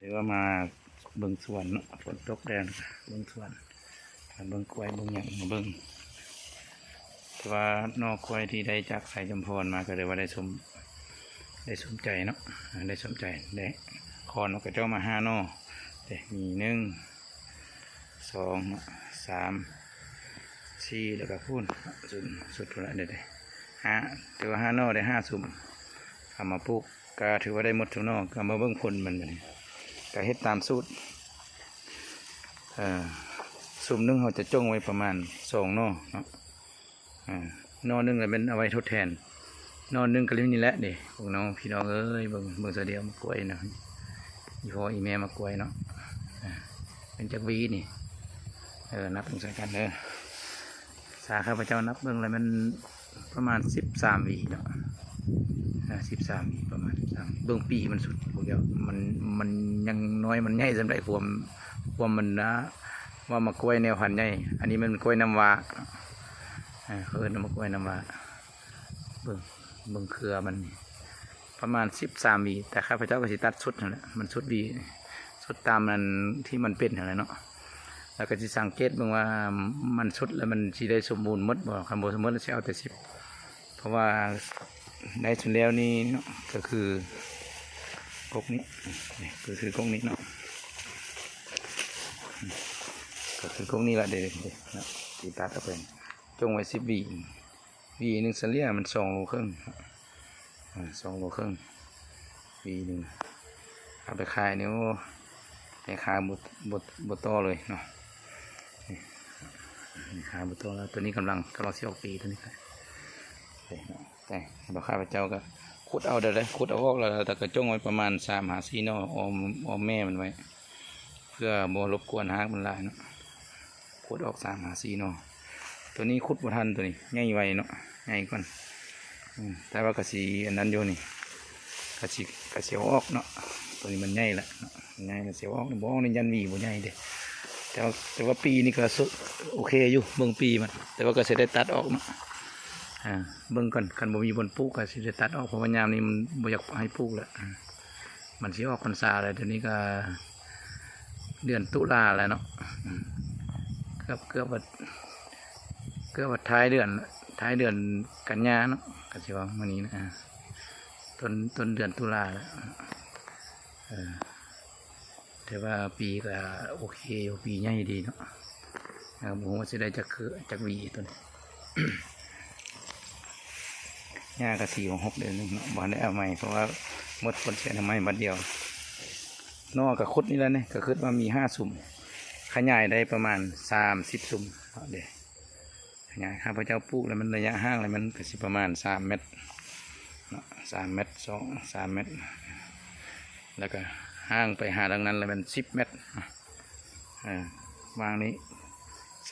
ຫຼືວ່າມາເບິ່ງສວນເນາະ ຝົນຕົກແດດ ເບິ່ງສວນ ເບິ່ງກ້ວຍ ເບິ່ງຫຍັງ ມາເບິ່ງ ແຕ່ວ່າໜໍ່ກ້ວຍທີ່ໄດ້ຈາກໄຊຈຳພອນມາ ກໍເລີຍວ່າໄດ້ສົມ ໄດ້ສົມໃຈເນາະ ໄດ້ສົມໃຈ ໄດ້ ຂໍນຳເຂົາເຈົ້າມາຫ້າໜໍ່ເດ້ ມີໜຶ່ງ ສອງ ສາມ ສີ່ ແລ້ວກໍພຸ້ນ ສຸດ ສຸດພຸ້ນລະເດ້ ຫ້າ ຖືວ່າຫ້າໜໍ່ໄດ້ຫ້າຊຸມ ເອົາມາປູກ ກໍຖືວ່າໄດ້ໝົດທຸກໜໍ່ ກໍມາເບິ່ງຜົນມັນບັດນີ້ ກໍເຮັດຕາມສູດ ເອີ ຊຸມໜຶ່ງເຮົາຈະຈົ່ງໄວ້ປະມານສອງໜໍ່ເນາະ ເອີ ໜໍ່ໜຶ່ງລະແມ່ນເອົາໄວ້ທົດແທນ ໜໍ່ໜຶ່ງກໍຢູ່ນີ້ແຫຼະເດ້ ພວກນ້ອງ ພີ່ນ້ອງເອີຍ ເບິ່ງ ເບິ່ງຊະດຽວໝາກກ້ວຍນະ ອີພໍ່ອີແມ່ໝາກກ້ວຍເນາະ ເປັນຈັກຫວີນີ້ ເອີ ນັບເບິ່ງໃສ່ກັນເດີ ຖ້າຂ້າພະເຈົ້ານັບເບິ່ງແລ້ວແມ່ນປະມານສິບສາມຫວີເນາະ ເອີ ສິບສາມຫວີ ປະມານສິບສາມຫວີ ເບິ່ງປີມັນສຸດ ພວກເຈົ້າ ມັນ ມັນຍັງນ້ອຍ ມັນໃຫຍ່ສ່ຳໃດ ຄວາມ ຄວາມມັນນະ ວ່າໝາກກ້ວຍແນວພັນໃຫຍ່ ອັນນີ້ມັນກ້ວຍນ້ຳວ້າ ເອີ ເຂົາເອີ້ນວ່າໝາກກ້ວຍນ້ຳວ້າ ເບິ່ງ ເບິ່ງເຄືອມັນ ປະມານສິບສາມຫວີ ແຕ່ຂ້າພະເຈົ້າກໍຊິຕັດສຸດຫັ້ນແຫຼະ ມັນສຸດຫວີ ສຸດຕາມອັນທີ່ມັນເປັນຫັ້ນແຫຼະເນາະ ແລ້ວກໍຊິສັງເກດເບິ່ງວ່າມັນສຸດແລ້ວມັນຊິໄດ້ສົມບູນໝົດບໍ່ ຄັນບໍ່ສົມບູນຊິເອົາແຕ່ສິບ ເພາະວ່າໄດ້ສຸດແລ້ວນີ້ເນາະ ກໍຄືກົກນີ້ ນີ້ກໍຄືກົກນີ້ເນາະ ກໍຄືກົກນີ້ລະເດ້ ເດ້ເນາະ ທີ່ຕັດອອກໄປ ຈົ່ງໄວ້ສິບຫວີ ຫວີໜຶ່ງສະເລ່ຍມັນສອງໂລເຄິ່ງ ເອີ ສອງໂລເຄິ່ງ ຫວີໜຶ່ງ ເອົາໄປຂາຍນີ້ ໂອ້ ແມ່ຄ້າບໍ່ ບໍ່ ບໍ່ຕໍ່ເລີຍເນາະ ນີ້ ແມ່ຄ້າບໍ່ຕໍ່ແລ້ວ ຕົວນີ້ກຳລັງ ກຳລັງຊິອອກປີ ຕົວນີ້ກໍ ນີ້ເນາະ ແຕ່ ແຕ່ຂ້າພະເຈົ້າກໍຂຸດເອົາໄດ້ ຂຸດເອົາອອກແລ້ວ ແຕ່ກໍຈົ່ງໄວ້ປະມານສາມຫາສີ່ໜໍ່ ອ້ອມ ອ້ອມແມ່ມັນໄວ້ ເພື່ອບໍ່ລົບກວນຮາກມັນຫຼາຍເນາະ ຂຸດອອກສາມຫາສີ່ໜໍ່ ຕົວນີ້ຂຸດບໍ່ທັນ ຕົວນີ້ໃຫຍ່ໄວເນາະ ໃຫຍ່ກ່ອນ ອືມ ແຕ່ວ່າກໍຊິອັນນັ້ນຢູ່ນີ້ ກໍຊິ ກໍຊິເອົາອອກເນາະ ຕົວນີ້ມັນໃຫຍ່ລະເນາະ ໃຫຍ່ລະຊິເອົາອອກ ບໍ່ອອກນີ້ຢ້ານຫວີບໍ່ໃຫຍ່ເດ້ ແຕ່ວ່າ ແຕ່ວ່າປີນີ້ກໍສຸ ໂອເຄຢູ່ ເບິ່ງປີມັນ ແຕ່ວ່າກໍຊິໄດ້ຕັດອອກເນາະ ອ່າ ເບິ່ງກ່ອນ ຄັນບໍ່ມີບ່ອນປູກກໍຊິໄດ້ຕັດອອກ ເພາະວ່າຍາມນີ້ມັນບໍ່ຢາກໃຫ້ປູກລະ ມັນຊິອອກພັນສາແລ້ວ ດຽວນີ້ກໍເດືອນຕຸລາແລ້ວເນາະ ອືມ ເກືອບ ເກືອບວ່າ ເກືອບວ່າທ້າຍເດືອນ ທ້າຍເດືອນກັນຍາເນາະ ກໍຊິວ່າມື້ນີ້ນະ ອາ ຕົ້ນ ຕົ້ນເດືອນຕຸລາແລ້ວ ເອີ ແຕ່ວ່າປີກໍໂອເຄຢູ່ ປີໃຫຍ່ດີເນາະ ເອີ ບໍ່ຮູ້ວ່າຊິໄດ້ຈັກຄື ຈັກຫວີຕົວນີ້ ຫຍ້າກໍສີ່ຫົກເດືອນໜຶ່ງເນາະ ບໍ່ທັນໄດ້ເອົາໃໝ່ ເພາະວ່າໝົດຜົນໃຊ້ນ້ຳໃໝ່ບັດດຽວ ໜໍ່ກໍຂຸດນີ້ແຫຼະນີ້ ກໍຄິດວ່າມີຫ້າຊຸມ ຂະຫຍາຍໄດ້ປະມານສາມສິບຊຸມເນາະເດ້ ຂະຫຍາຍ ຂ້າພະເຈົ້າປູກແລ້ວມັນໄລຍະຫ່າງແລ້ວມັນກໍຊິປະມານສາມແມັດເນາະ ສາມແມັດ ສອງ ສາມແມັດ ແລ້ວກໍຫ່າງໄປຫາທາງນັ້ນແລ້ວແມ່ນສິບແມັດ ເອີ ວາງນີ້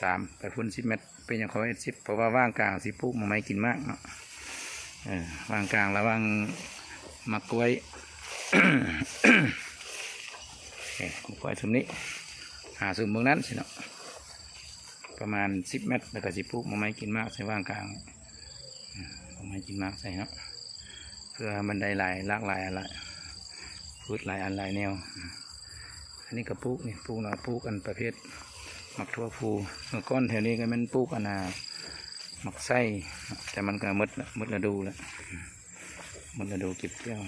ສາມ ໄປພຸ້ນສິບແມັດ ເປັນຫຍັງຂ້ອຍວ່າເຮັດສິບ ເພາະວ່າວາງກາງຊິປູກໝາກໄມ້ກິນໝາກເນາະ ເອີ ວາງກາງລະຫວ່າງໝາກກ້ວຍ ເອີ ໝາກກ້ວຍຊຸມນີ້ ຫາຊຸມເບິ່ງນັ້ນຊີ້ເນາະ ປະມານສິບແມັດ ແລ້ວກໍຊິປູກໝາກໄມ້ກິນໝາກໃສ່ວາງກາງ ເອີ ໝາກໄມ້ກິນໝາກໃສ່ເນາະ ເພື່ອມັນໄດ້ຫຼາຍ ຫຼາກຫຼາຍອັນລະ ພືດຫຼາຍອັນຫຼາຍແນວ ອັນນີ້ກໍປູກນີ້ ປູກເນາະ ປູກອັນປະເພດໝາກຖົ່ວພູ ເມື່ອກ່ອນແຖວນີ້ກໍແມ່ນປູກອັນນ່າ ໝາກໄຊ ແຕ່ມັນກໍໝົດລະ ໝົດລະດູລະ ໝົດລະດູເກັບກ່ຽວ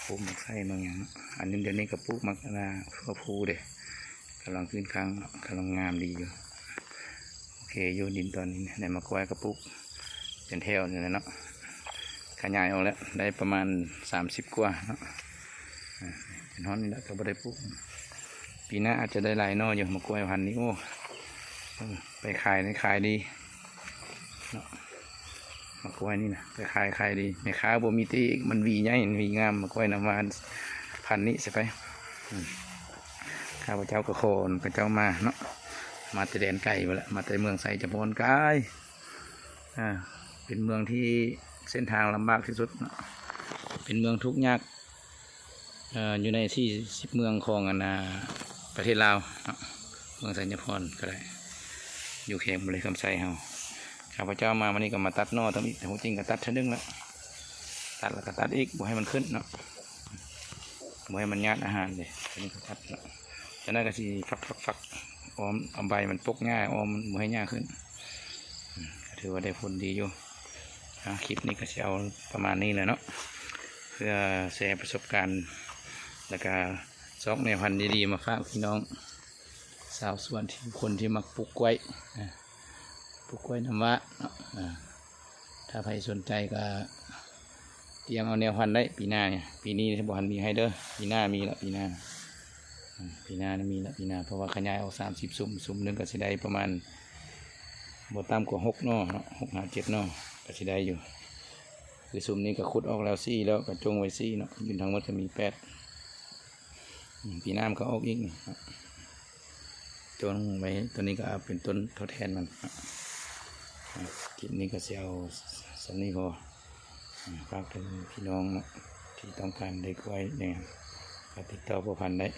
ປູກໝາກໄຊໝາກຫຍັງເນາະ ອັນນີ້ດຽວນີ້ກໍປູກໝາກອັນນ່າຖົ່ວພູເດ້ ກຳລັງຂຶ້ນຄ້າງເນາະ ກຳລັງງາມດີຢູ່ ໂອເຄຢູ່ ດິນຕອນນີ້ ໃນໝາກກ້ວຍກໍປູກເປັນແຖວນີ້ແຫຼະເນາະ ຂະຫຍາຍອອກແລ້ວ ໄດ້ປະມານສາມສິບກວ່າເນາະ ອາ ເປັນຮອດນີ້ແຫຼະ ກໍບໍ່ໄດ້ປູກ ປີໜ້າອາດຈະໄດ້ຫຼາຍໜໍ່ຢູ່ ໝາກກ້ວຍພັນນີ້ ໂອ້ ເອີ ໄປຂາຍນີ້ຂາຍດີເນາະ ໝາກກ້ວຍນີ້ນະ ໄປຂາຍຂາຍດີ ແມ່ຄ້າບໍ່ມີຕິອີກ ມັນຫວີໃຫຍ່ ມັນຫວີງາມ ໝາກກ້ວຍນ້ຳຫວານພັນນີ້ ໃສ່ໄປ ອືມ ຂ້າພະເຈົ້າກໍຂໍເຂົາເຈົ້າມາເນາະ ມາແຕ່ແດນໄກພຸ້ນລະ ມາແຕ່ເມືອງໄຊຈຳພອນ ກາຍ ອ່າ ເປັນເມືອງທີ່ເສັ້ນທາງລຳບາກທີ່ສຸດເນາະ ເປັນເມືອງທຸກຍາກ ເອີ ຢູ່ໃນສີ່ສິບເມືອງຂອງອັນນ່າ ປະເທດລາວເນາະ ເມືອງໄຊຍະພອນກໍໄດ້ ຢູ່ແຂວງບໍລິຄຳໄຊເຮົາ ຂ້າພະເຈົ້າມາມື້ນີ້ກໍມາຕັດໜໍ່ທຳອິດ ແຕ່ຄວາມຈິງກໍຕັດເທື່ອໜຶ່ງລະ ຕັດແລ້ວກໍຕັດອີກ ບໍ່ໃຫ້ມັນຂຶ້ນເນາະ ບໍ່ໃຫ້ມັນຍາດອາຫານເດ້. ຕົວນີ້ກໍຕັດລະ ຈາກນັ້ນກໍຊິຝັກໆໆ ອ້ອມ ເອົາໃບມັນປົກຫຍ້າອ້ອມ ບໍ່ໃຫ້ຫຍ້າຂຶ້ນ. ອືມ ກໍຖືວ່າໄດ້ຜົນດີຢູ່. ອ່າ ຄລິບນີ້ກໍຊິເອົາປະມານນີ້ແຫຼະເນາະ ເພື່ອແຊປະສົບການ ແລ້ວກໍຊອກແນວພັນດີໆມາຝາກພີ່ນ້ອງຊາວສວນ ທີ່ ຄົນທີ່ມັກປູກກ້ວຍ ອ່າ ປູກກ້ວຍນ້ຳວ້າເນາະ. ອ່າ ຖ້າໃຜສົນໃຈກໍຕຽມເອົາແນວພັນໄດ້ປີໜ້ານີ້. ປີນີ້ບໍ່ທັນມີໃຫ້ເດີ ປີໜ້າມີລະ ປີໜ້າ ອືມ ປີໜ້າມີລະ ປີໜ້າ ເພາະວ່າຂະຫຍາຍອອກສາມສິບຊຸມ ຊຸມໜຶ່ງກໍຊິໄດ້ປະມານບໍ່ຕ່ຳກວ່າຫົກໜໍ່ເນາະ ຫົກຫາເຈັດໜໍ່ກໍຊິໄດ້ຢູ່. ຄືຊຸມນີ້ກໍຂຸດອອກແລ້ວສີ່ແລ້ວ ກໍຈົ່ງໄວ້ສີ່ເນາະ ຢູ່ທັງໝົດກໍມີແປດ. ອືມ ປີໜ້າມັນກໍອອກອີກນີ້ ຈົ່ງໄວ້. ຕົວນີ້ກໍເອົາເປັນຕົ້ນທົດແທນມັນ. ອ່າ ຄລິບນີ້ກໍຊິເອົາສ່ຳນີ້ພໍ. ອ່າ ຝາກເຖິງພີ່ນ້ອງເນາະ ທີ່ຕ້ອງການໄດ້ກ້ວຍແດ່ ກໍຕິດຕໍ່ພົວພັນໄດ້.